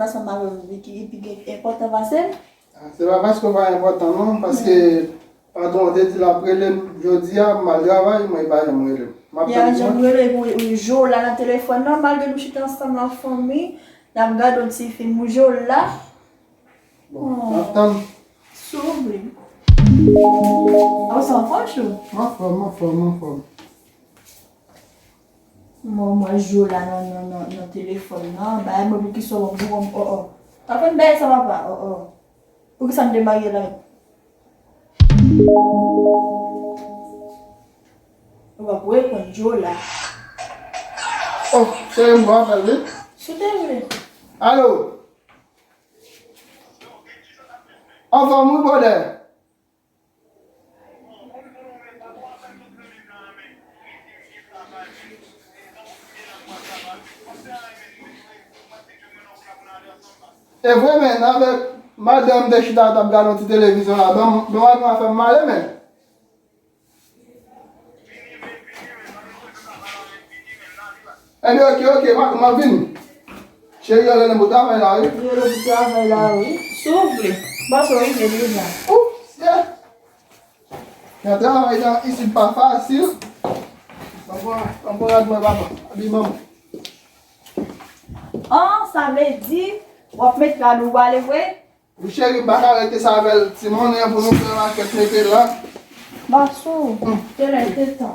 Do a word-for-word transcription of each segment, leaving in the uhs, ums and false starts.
Ansanm avè w ki pi gen enpòtan pase l? Se pa paske w pa enpòtan non, paske patwon an te di l ap rele m jodi a, m al travay, mwen li pa janm rele m. M ap tann mwen. Li pa janm rele pou ou jwe w la nan telefòn nan, malgre nou chita ansanm nan fanmi, n ap gade yon ti fim ou jwe w la. Bon, m ap tann. Souple. Aw, sa w anfòm, chou? M anfòm, m anfòm, m anfòm. Mwen, mwen jwe la nan, nan, nan, nan telefòn nan. Bay mwen pou ki sou mwen, mwen, oh, oh. Pa fè m bay sa, papa. Oh, oh. Pou ki sa m te marye la? Ou pa pou reponn Joe la. Oh, cheri, m gon apèl, wi. Si w te vle. Alo? Anfòm, wi, brother. E vre, men, avèk madanm te chita t ap gade yon ti televizyon la, ban m, ban m al pran afè m ale, men. Ebyen, oke, oke, m ap, m ap vini. Cheri, yo rele m pou travay la, wi. Yo rele m pou travay la, wi. Souple. Bòs ou rive deja. Ou, yeah. Nan travay nan isit pa fasil. Ban m pran, ban m pran rad mwen, papa. Abi manman. Oh, sa vle di, w ap met rad ou pale vre? Wi, cheri, m pa ka rete sa avè l. Ti monnen an pou nou fè makèt mete la. Bòs ou, te lè te tan.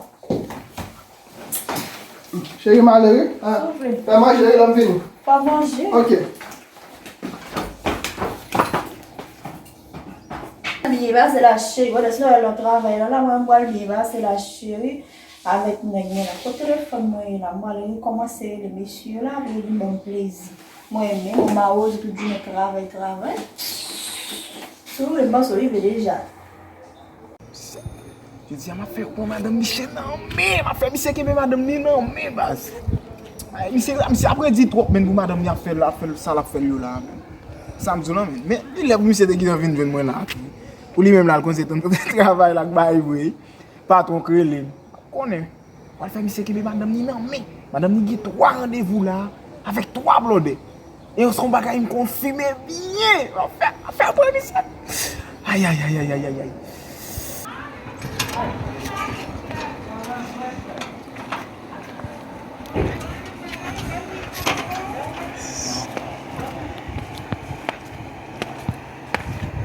Cheri, m ale, wi. Ah, fè manje, wi, lè m vini. Fè manje. Oke. Byen pase la, cheri. Wè, lè se lè nan travay la, la, mwen, m pral byen pase la, cheri. Avèk nèg mwen la. Kot telefòn mwen ye la? Mwen ale rekòmanse rele mesye yo la pou yo vin ban m plezi. Mwen menm, mwen mawozo tou di mwen travay, travay. Si w vle, m panse w rive deja. Jodi a, m ap fè pran madanm misye nan men. M ap fè misye kenbe madanm li nan men, baz. Ay, misye, misye ap redi twòp, men pou madanm li ap fè, ap fè sa l ap fè yo la, men. Sa m di w la, men. Men, li lè pou misye te gentan vin jwenn mwen la. Pou li menm la, l konn se tann travay la k bay vre. Patwon k rele m. Konnen. Pral fè misye kenbe madanm ni nan men. Madanm ni gen twa randevou la, avèk twa blòdè. E se yon bagay m konfime byen. Afè, afè pran misye. Ay, ay, ay.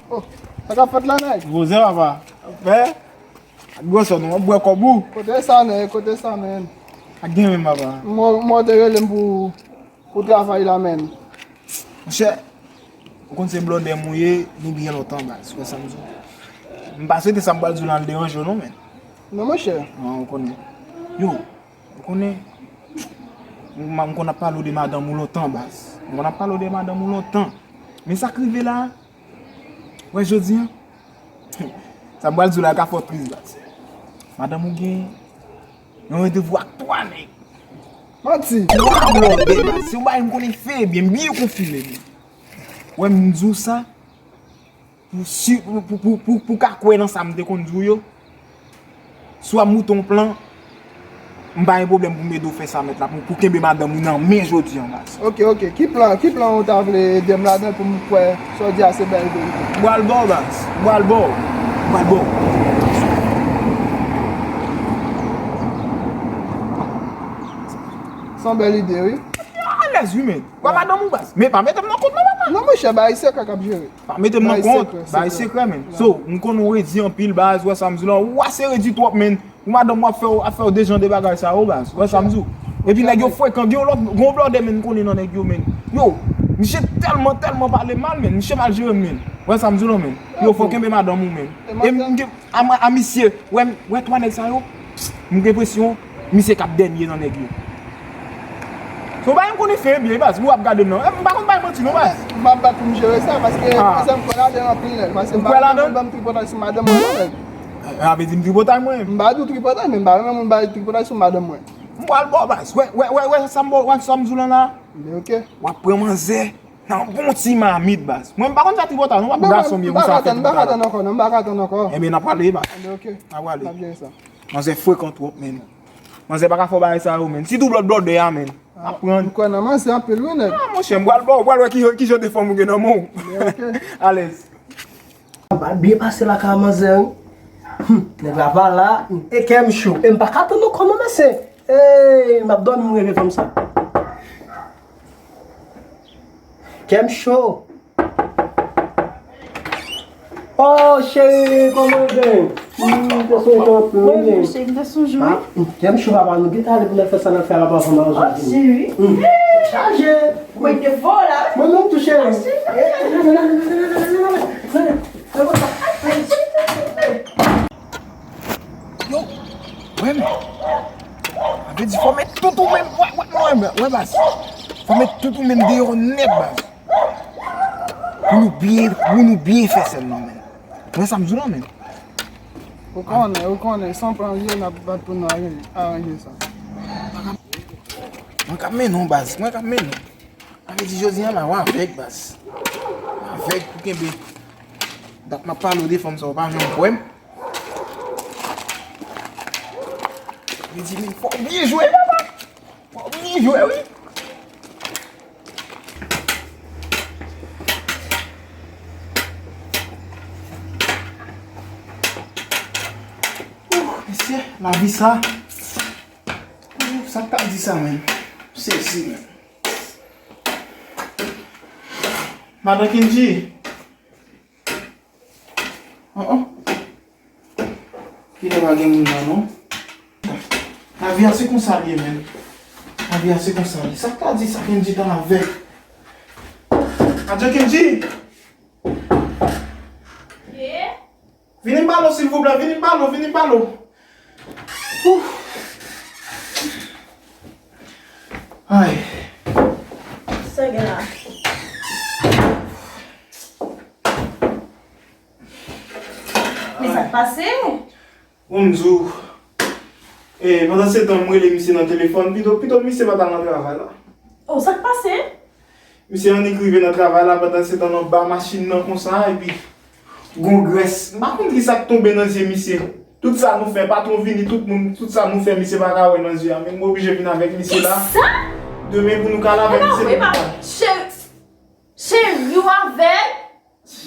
Oh, sa k ap fèt la, nèg? Vouzan, papa. Fè? Ak gwosè nou, w ap bwè kòb ou. Kote sa, men? Kote sa, men? Ak gen menm, papa. Mwen, mwen te rele m pou, pou travay la, men. Monchè, ou konn se blòdè m ou ye, nou byen lontan, baz. Ou wè sa m di w? M pa swete sa m pral di w la al deranje w, non, men. Non, monchè. An, ou konnen. Yo, ou konnen, m, m konn ap pale w de madanm ou lontan, baz. M konn ap pale w de madanm ou lontan. Men sa k rive la, Wè, jodi a, sa m pral di w la ka fè w tris, baz. Madanm ou gen yon randevou ak twa nèg. Manti! Twa blòdè, baz. Se yon bagay m konnen fè byen, m byen konfime byen. Wè, m di w sa, pou si, pou, pou, pou, pou, pou w ka kwè nan sa m te konn di w yo. Si w ap moute yon plan, m pa gen pwoblèm pou m ede w fè sa, mèt la, pou, pou kenbe madanm ou nan men jodi an, baz. Oke, oke. Ki plan, ki plan ou ta vle ede m ladan l pou m kwè sa w di a se bèl verite? M pral ba w, baz. M pral ba w. M pral ba w. Se yon bèl ide, wi. Alèz, wi, men. Wè madanm ou, baz. Men pa mete m nan kont, non, papa. Non, monchè, bagay sekrè k ap jere. Pa mete m nan kont, bagay sekrè, men. So, m konn ou redi anpil, baz, wè sa m di w la, ou ase redi twòp, men. Ou madanm ou ap fè w, ap fè w de jan de bagay sa yo, baz, wè sa m di w. Epi nèg yo frekan, gen yon lòt, gen yon blòdè, men, m konnen nan nèg yo, men. Yo, misye tèlman, tèlman pale mal, men, misye mal jere m, men. Wè sa m di w la, men. Yo, fò w kenbe madanm ou, men. E m gen, a, a misye, wè, wè twa nèg sa yo, m gen enpresyon, misye k ap dènye nan nèg yo. Se yon bagay m konnen fè byen, baz, ou ap gade m nan. M pa konn bay manti non, baz. M ap bat pou m jere sa, paske, ah, se m kwè ladan anpil nèg, paske m pa renmen moun ban m tripotay sou madanm mwen non, nèg. Sa vle di m tripotay mwen. M pa di w tripotay, men m pa renmen moun bay tripotay sou madanm mwen. M pral ba w, baz. Wè, wè, wè, wè sa m ba w, wè sa m di w lan la. Men oke. W ap pran manzè nan bon ti mamit, baz. Mwen m pa konn fè tripotay non, w ap gason m ye, konsa fè tripotay. M pa ka tann ankò non, m pa ka tann ankò. Enben n ap prale, baz. Enben oke. N ap prale. N ap jere sa. Manzè frekan twòp, men. Manzè pa ka fè w bagay sa yo, men. Sitou blòd blòdè a, men. Aprann. M kwè nan manzè anpil wi nèg. Ah, monchè, m pral ba w, pral wè ki, ki jan de fanm ou gen nan men w. Alèz. Sa pral byen pase lakay manzè wi. Hum, nèg la pa la. E kè m cho. E m pa ka tann ankò non mesye. Ey, m ap dòmi m reve fanm sa. Kè m cho. Oh cheri, kòman w ye? Hum, te sonje w anpil wi. Wi cheri, m te sonje w wi. Ah, kè m cho papa, nou gentan ale pou n al fè sa n ap fè a la, papa, nan jardin. Cheri. Hum. Chaje. Mwen te vo la. Mwen menm tou cheri. Yo, wè men. Sa vle di fò met tout ou menm, wè, wè, wè, wè, wè baz. Fò met tout ou menm deyò nèt baz. Pou nou byen, pou nou byen fè sèn nan men. Wè sa m di w la men. Ou konnen, ou konnen, san plan vye n ap bat pou nou aranje, aranje sa. Mwen k ap mennen w baz, mwen k ap mennen w. Sa vle di jodi a la, w avèg baz. W avèg pou kenbe. Dat m ap pale w de fanm sa, w pa janm kwè m. Sa vle di men fò w byen jwe papa. Fò w byen jwe wi. Ouh, mesye, lavi sa. Ouh, sa k ta di sa menm? Sezi menm. Madan Kendji. Oh, oh. Kilè pa gen moun nan non? Lavi a se konsa l ye menm. Lavi a se konsa l ye. Sa k ta di sa Kendji tan avèk? Adye Kendji! Ye? Vini m pale w silvouplè, vini m pale w, vini m pale w. Ouf. Ay. Sa gen la? Men sa k pase? Bon, m di w, e, pandan se tan m rele misye nan telefòn, pito, pito misye pa t al nan travay la. Oh, sa k pase? Misye annik rive nan travay la, pandan se tan n anba machin nan konsa, epi gon grès. M pa konn kisa k tonbe nan zye misye. Tout sa nou fè, patwon vini, tout moun, tout sa nou fè, misye pa ka wè nan zye a. Men m oblije vin avèk misye la. Kisa? Demen pou nou ka lave misye. E pa vre, pa vre. Cheri, cheri, w avèg?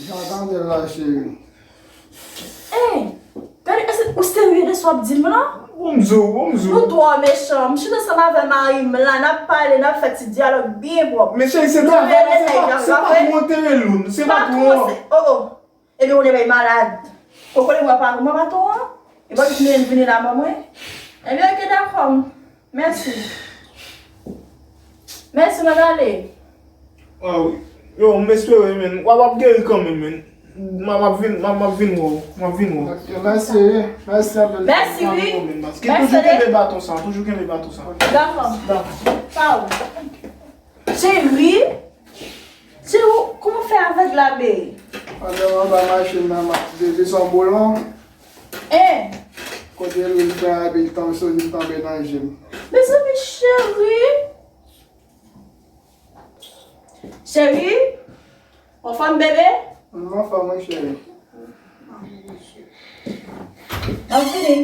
Jan w tande l la, cheri. Ey, gade, èske ou serye de sa w ap di m lan? Bon m di w, bon m di w. Nou twò mechan. M chita ansanm avè mari m la, n ap pale, n ap fè ti dyalòg byen pwòp. Men cheri, se travay la, se pa, se pa pou antere loun, se pa twò. Oh, oh. Ebyen, ou te bay malad. Ou konnen mwen pa, mwen pa twò. E pa vini, vini la ban mwen. Ebyen, oke, dakò. Mèsi. Mèsi, mwen ale. Ah wi. Yo, m espere, men. W ap, w ap geri kanmenm, men. M ap, m ap vin, m ap, m ap vin wè w. M ap vin wè w. Ok, mèsi, wi. Mèsi anpil. Mèsi, wi. Pa gen pwoblèm, baz. Mèsi. Toujou kenbe baton sa, toujou kenbe baton sa. Dakò. Dakò. Tchao. Cheri. Cheri, ou, kòman w fè avèg la, be? Pandan m anba machin nan, m ap bebe se yon bolon. Hein? Kote lwil fè a epi l tonbe, soti l tonbe nan je m. Mezanmi, cheri. Cheri, w anfòm, bebe? M anfòm, wi, cheri. M ap vini.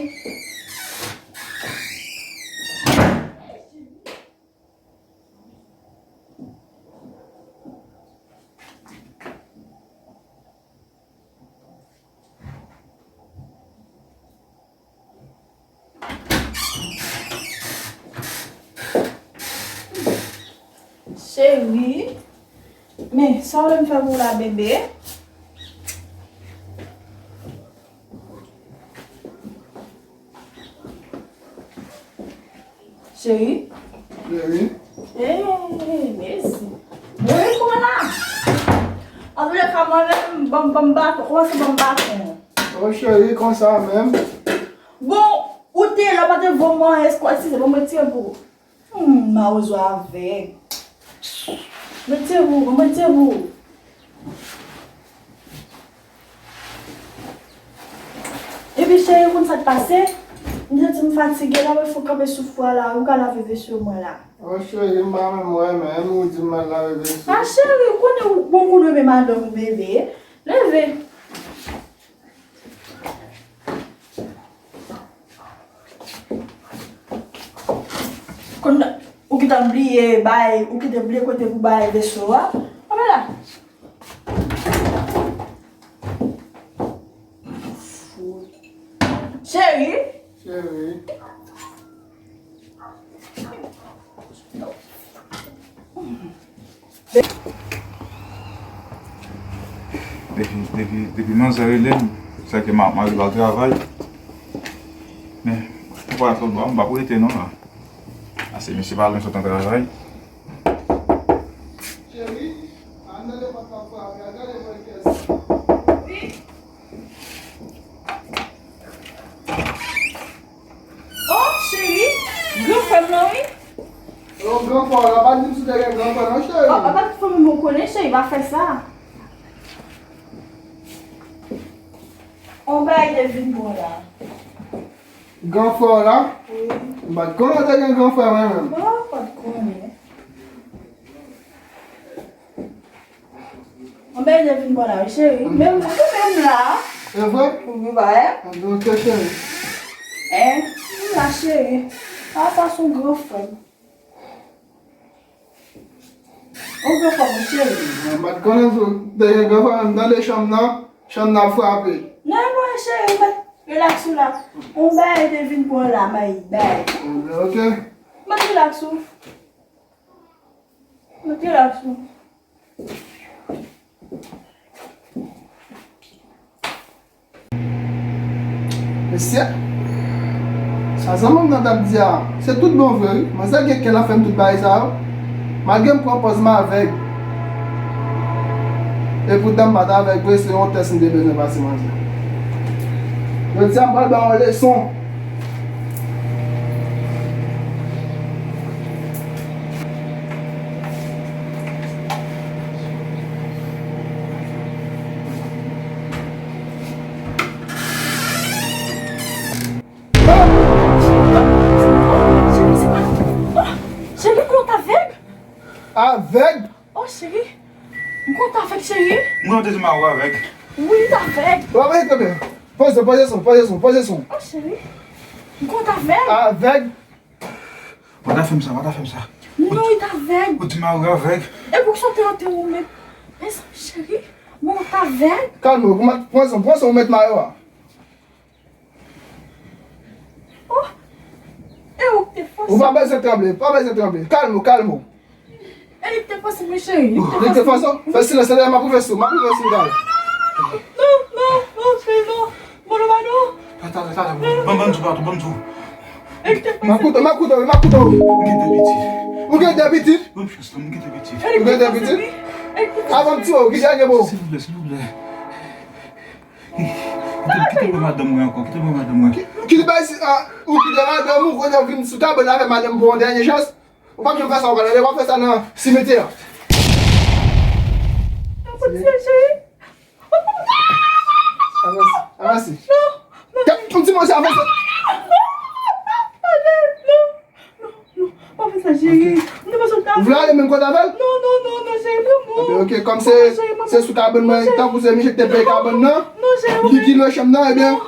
Cheri, men sa w vle m fè pou w la, bebe? Cheri? Cheri? Hey, mezi. Mwen repran la. Antouleka, mwen menm, ban m, ban m baton. Kòmanse ban m baton. Oh, cheri, konsa menm. Bon, ou te la, pa te voye mwen, eskize, bon, mwen tire pou ou. Hmm, mawozo avèg. Mwen tire pou ou, mwen tire pou ou. Epi cheri, ou konn sa k pase? M santi m fatige la, mwen fò kanpe sou fwa la, ou ka lave vesye mwen la. Oh cheri, m pa menm wè menm, ou di m al lave vesye. Ah cheri, ou konnen ou bon kou leve madanm ou bebe. Leve. Konn, ou Ou gentan bliye bay, ou gentan bliye kote pou bay veso a. Anben la. Cheri. Cheri. Depi, depi, depi manzè rele m, se ke m ap, m ap rive al travay. Men, m pa twò bò, m p ap rete non la. Ase mesye pa lwen sot nan travay. Cheri, al nan lepòt la frape, al gade mwen kiyès. Wi. Oh, cheri, gran frè m nan, wi. Oh, gran frè w la, pa di m si w te gen gran frè non, cheri. Oh, oh, pa tout fanmi m ou konnen, cheri, pa fè sa. On bagay te vin bon la. Gran frè w la? Wi. M pa t konnen w te gen gran frè mwen menm. Bon, pa t konnen. Anben, li vin bò la, wi, cheri. Men, ou menm la. E vre? Wi, ba, e? Anben, ok, cheri. E, ou la, cheri. A, sa se yon gran frè m. Yon gran frè m, cheri. Mwen pa t konnen si w te gen gran frè m, tande chanm nan, chanm nan ap frape. Non, mwen, cheri, mwen, relax ou la. Yon bagay te vin pran la, may bay. Anben, ok. Mwen, relax ou. Mwen, relax ou. Mesye, sa zanmi m nan t ap di a, se tout bon vre wi. Manzè gen kè l ap fè m tout bagay sa yo. Malgre m pran pòz m avèg. Epoutan m pa t avèg vre, se yon tès m te bezwen pase manzè. Jodi a m pral ba w yon leson. Cheri, se pa, oh, cheri, ou t avèg? Avèg? Oh, cheri, m konn t avèg, cheri. Mwen, te di m a ou avèg. Wi, ou t avèg. Wa mwen, kanmenm. Poze, poze sou, poze sou, poze sou. Oh, cheri, m konn t avèg. Avèg? Pa ta fè m sa, pa ta fè m sa. Non, li t avèg. Ou di m a ou avèg. E pou ki sa w te antre ou menm? Men sa, cheri, men ou t avèg. Kalme w, pran, pran san, pran san ou met mayo a. Oh, e ou ki te fòse. Ou pa bezwen tranble, pa bezwen tranble. Kalme w, kalme w. E li ki te fòse m, wi, cheri. Li ki te fòse w? Fè silans, tande, m ap rive sou, m ap rive sou, dal. Non, non, non, cheri, non. Bon, non, non. Tande, tande, tande. Ban m, ban m di w, patwon, ban m di w. M ap koute w, m ap koute w, m ap koute w. M gen de pitit. Ou gen de pitit? Ban m chans la, m gen de pitit. Ou gen de pitit? Avan m tiye w, ki jan gen bon? Silvouplè, silvouplè. Kite, kite m wè madanm mwen ankò, kite m wè madanm mwen. Ki, ki bay si, a, ou kite madanm ou, kounye a w vin sou kabann avè madanm pou yon dènye chans? Ou p ap janm fè sa ankò, tande, w ap fè sa nan simetyè. Yon kout syèl, cheri. Avanse, avanse. Non, non. Yon ti mò, se avanse. Non, non, non, pa fè sa, cheri. M te panse w ta... Ou vle ale menm kote avè l? Non, non, non, non, cheri, pran mwen. Ebyen, ok, kòm se, se sou kabann mwen, tankou se misye ki te peye kabann nan, ki, ki lwe chanm nan, ebyen.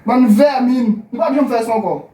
Bann vèmin, nou p ap janm fè sa ankò.